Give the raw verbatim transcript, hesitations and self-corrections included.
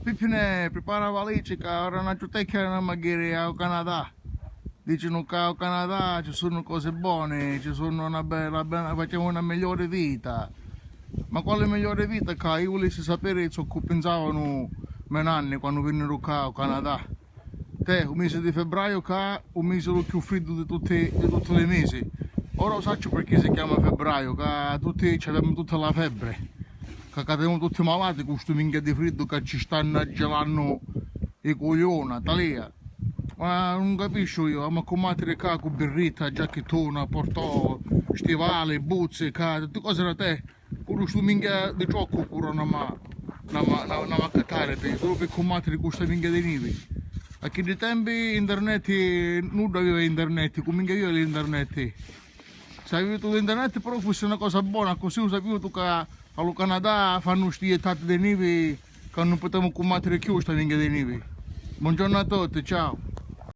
Pippinè, pripara a valici ca ora na ciutecchia n'amma ghiri a u Canadà. Dicinu ca u Canadà ci sunnu cosi boni, ci sunnu na bella, bella, facemu na migliori vita. Ma quali migliori vita ca iu vulissi sapiri zoccu pinsavanu me nanni quannu vinniru ca u Canadà. Te, u misi di febbraiu ca u misi lu chiù friddu di tutti, di tutti li misi. Ora u sacciu pirchì si chiama febbraiu, ca tutti ci avemu tutta la febbri, ca cademu tutti malati cu stu minchia di friddu ca ci stannu aggelannu i cugliuna, talia. Ma nun capisciu iu, amu a cummatiri ca cu birritta, giacchittuna, portò, stivali, buzzi, ca tutti cosi da te. Puru stu minchia di cioccu puru n'amma, n'amma, n'amma accattari pi, sulu pi cummattiri cu sta minchia di nivi. A chiddi tempi internetti, nuddu aveva internetti, cu minchia aveva l'internetti. Sapivi tu l'internetti, però fussi na cosa bona, accussì u sapivi tu ca a lu Canadà fannu sti jettati di nivi ca nun putemu cummattiri cchiù sta minchia di nivi. Buongiornu a tutti, ciao.